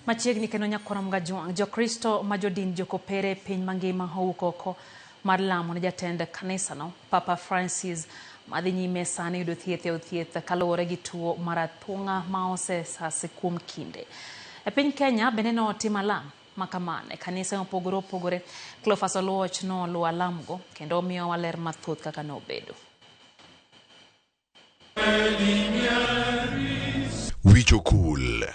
Machiegni kendo nyakwara Mgajwang', Jokristo ma jodin jokopere e piny mangima owuok oko mar lamo ne jatend kanisano Papa Francis madhi nyime sani yudo thieth e od thieth kaluwore gi tuo mar athung'a ma osesase kuom kinde. E piny Kenya bende notim alam ma kamano e kanise mopogore opogore. Cleophas Oluoch noluwo alamgo kendo omiyowa ler mathoth kaka nobedo. Wich okul.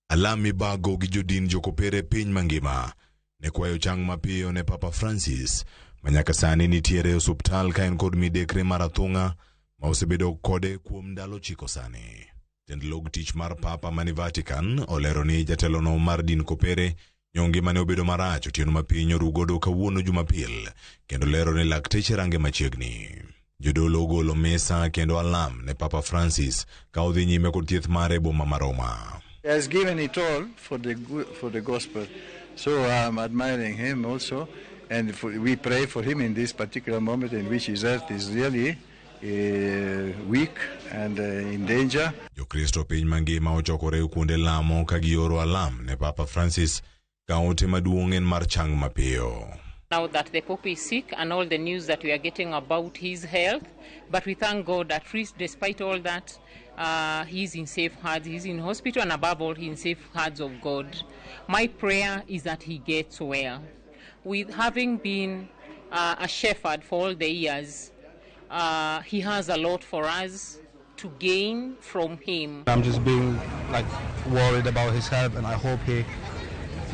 Alam mibago gi jodin jokopere piny mangima ne kwayo chang mapiyo ne Papa Francis ma nyaka sani nitiere e osuptal ka en kod midekre mar athung'a ma osebedo kode kuom ndalo 9 sani. Jatend log tich mar Papa mani Vatican olero ni jatelono mar din kopere nyo ngimane obedo marach otieno ma piny orugodo kawuono Jumapil kendo lero ni lakteche range machiegni. Jodolo ogolo misa kendo alam ne Papa Francis ka odhi nyime kod thieth mare e boma ma Roma. He has given it all for the gospel. So I'm admiring him also, and we pray for him in this particular moment in which his health is really weak and in danger. Jokristo piny mangima ochokore kuonde lamo ka gioro alam ne Papa Francis ka ote maduong' en mar chang mapiyo. Now that the Pope is sick and all the news that we are getting about his health, but we thank God at least despite all that, he's in safe hands, he's in hospital, and above all, he's in safe hands of God. My prayer is that he gets well. With having been a shepherd for all the years, he has a lot for us to gain from him. I'm just being worried about his health, and I hope he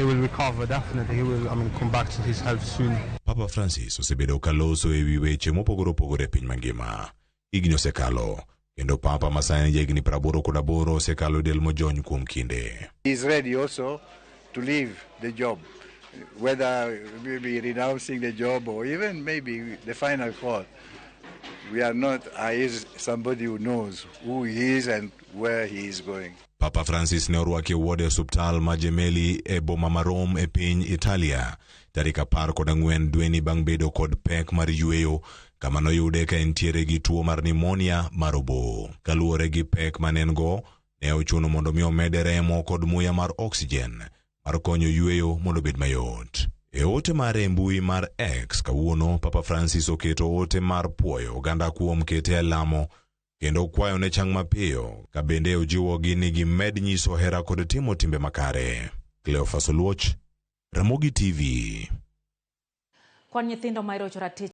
will recover. Definitely, he will. Come back to his health soon. Papa Francis osebedo ka loso ewi weche mopogore opogore e piny mangima. Higni osekalo kendo Papa ma sani jahigni 88 osekalo e del mojony kuom kinde. He is ready also to leave the job, whether maybe renouncing the job or even maybe the final call. We are not, he is somebody who knows who he is and where he is going. Papa Francis ne orwaki e wode e osuptal ma Gemelli e boma ma Rome e piny Italia tarik 14 dweni bang' bedo kod pek mar yweyo kama noyude ka entiere gi tuo mar pneumonia mar obo. Kaluwore gi pek mane en go, ne ochuno mondo mi omede remo kod muya mar oxygen mar konyo yweyo mondo obed mayot. E ote mare e mbui mar X kawuono, Papa Francis oketo ote mar puoyo oganda kuom kete e lamo kendo kwayo ne chang mapiyo ka bende ojiwogi ni gimed nyiso hera kod timo timbe makare. Cleophas Oluoch, Ramogi TV. Kwan nyithindo ma irocho ratich.